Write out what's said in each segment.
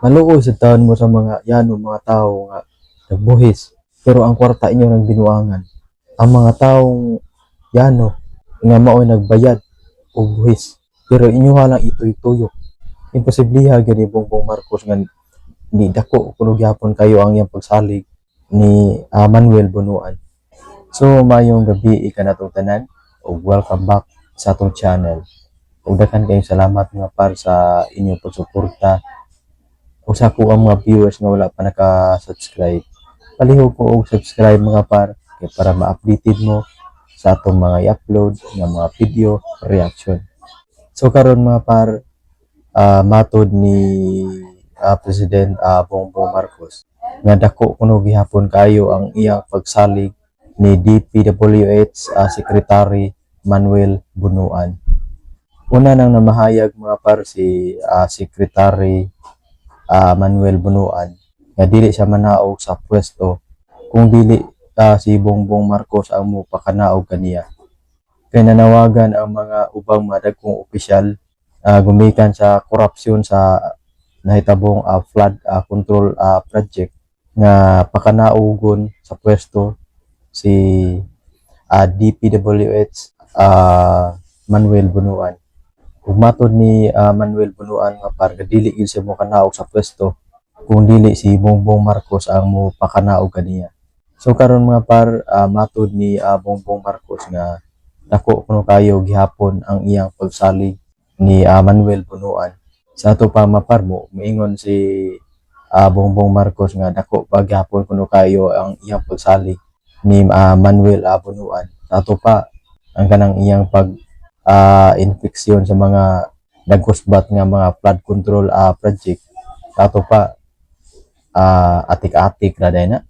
Maluoy sad taon mo sa mga yano, mga tao nga nagbuhis pero ang kwarta inyo nagbinuangan. Ang mga taong yano nga mao'y nagbayad og buhis pero inyo lang ituy-tuyok. Imposibliha gyud ni Bongbong Marcos nga ni dako kuno gyapon kayo ang iyang pagsalig ni Manuel Bonoan. So maayong gabi kanatong tanan ug welcome back sa atong channel. Ug daghan kayong salamat, mga par, sa inyong pagsuporta ug sa ako ang mga viewers nga wala pa naka-subscribe. Palihog ko og subscribe, mga par, kay para ma-updated mo sa atong mga i-upload nga mga video reaction. So karon, mga par, matod ni President Bongbong Marcos nga dako kuno gihapon kayo ang iyang pagsalig ni DPWH Secretary Manuel Bonoan. Una nang namahayag, mga par, si Secretary Manuel Bonoan nga dili siya manaog sa pwesto kung dili si Bongbong Marcos ang mopakanaog kaniya. Kay nanawagan ang mga ubang mga dagkong opisyal gumikan sa korupsyon sa nahitabong flood control project nga pakanaugon sa pwesto si DPWH Manuel Bonoan. Ug matod ni Manuel Bonoan, nga par, dili gyud siya mokanaog sa pwesto kung dili si Bongbong Marcos ang mopakanaog kaniya. So karon, mga par, matod ni Bongbong Marcos nga dako kuno kayo gihapon ang iyang pagsalig ni Manuel Bonoan. Sa ato pa, mga par, mo moingon si Bongbong Marcos nga dako pa gihapon kuno kayo ang iyang pagsalig ni Manuel Bonoan. Sa ato pa ang kanang iyang pag inspeksyon sa mga nagkusbat nga mga flood control project. Sa ato pa atik-atik ra day na.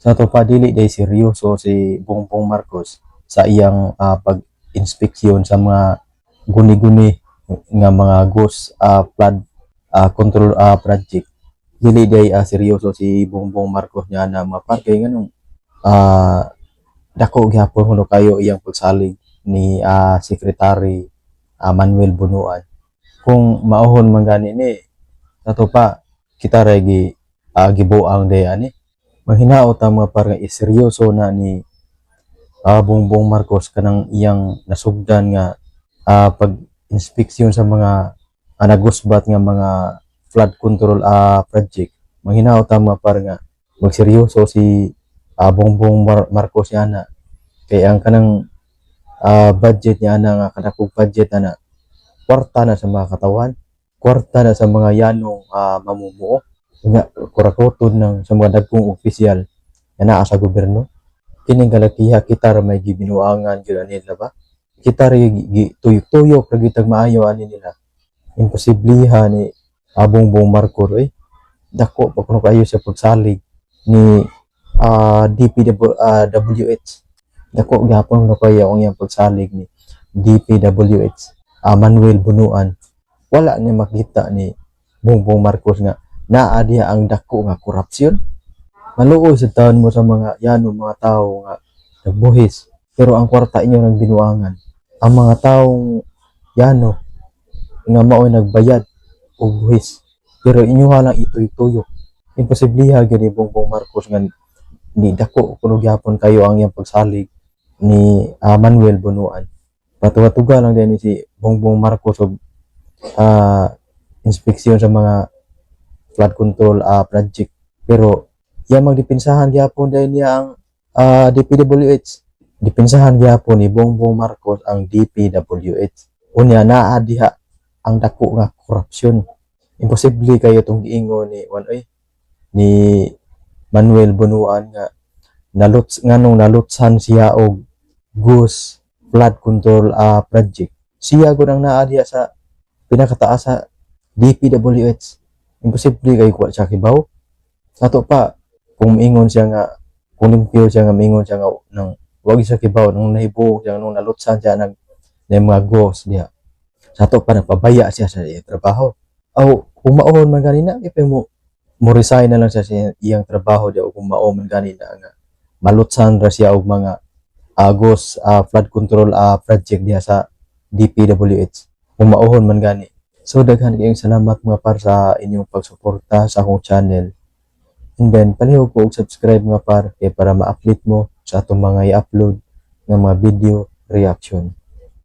Sa ato pa, dili day seryoso si Bongbong Marcos sa iyang pag-inspeksyon sa mga guni-guni nga mga ghost flood control project. Dili day seryoso si Bongbong Marcos niya na, mga par, kay nganong dako gihapon kuno kayo iyang pagsalig ni Secretary Manuel Bonoan. Kung mauhon man gani ni, ato pa kita ra gi gibuang day ani. Manghinaot ang mga par nga iseryoso na ni Bongbong Marcos kanang iyang nasugdan nga pag-inspeksyon sa mga nagusbat nga mga flood control project. Manghinaot ang mga par nga magseryoso si Bongbong Marcos yana kay ang kanang budget niya ana nga kadakong budget ana, kwarta na sa mga katawan, kwarta na sa mga yanong mamumuo nga kurakoton ng sa mga dagkong opisyal nga naa sa gobyerno. Kining kalakiha, kita ra may gibinuangan gyud ani nila ba, kita ra tuyok-tuyok ra gyud tag maayo ani nila. Imposibliha ni Bongbong Marcos oy, dako pa kuno kayo sa pagsalig ni DPWH. Dako gihapon kuno kayo ang iyang pagsalig ni DPWH Manuel Bonoan. Wala ni makita ni Bongbong Marcos nga naa diha ang dako nga korupsyon. Maluoy sad taon mo sa mga yano, mga tao nga nagbuhis pero ang kwarta inyo nagbinuangan. Ang mga taong yano nga mao'y nagbayad og buhis pero inyo lang ituy-tuyok. Imposibliha gyud ni Bongbong Marcos nga ni dako kuno gihapon kayo ang iyang pagsalig ni Manuel Bonoan. Patuga-tuga lang din ni si Bongbong Marcos og inspeksyon sa mga flood control project pero iya magdipinsahan gihapon dahil niya ang DPWH. Dipinsahan gihapon ni Bongbong Marcos ang DPWH. Unya naa diha ang dako nga korupsyon. Imposible kayo tong giingon ni wan oy, ni Manuel Bonoan nga naluts nganong nalutsan siya og ghost flood control project. Siya gud ang naa diha sa pinakataas sa DPWH. Imposible kay kuha siya kibaw. Sa ato pa, kung miingon siya nga kung limpyo siya nga miingon siya nga nang wag siya kibaw nung nahibo siya, nung nalutsan siya nag na mga ghost diha. Sa ato pa, nagpabaya siya sa iyang trabaho. Aw, kung mauhon man ganina, ipa mo mo resign na lang siya sa iyang trabaho diha kung mao man ganina nga malutsan ra siya og mga ghost flood control project diha sa DPWH. Kung mauhon man gani. So daghan kayong salamat, mga par, sa inyong pagsuporta sa akong channel. And then palihog ko og subscribe, mga par, kay para ma-update mo sa atong mga i-upload nga mga video reaction.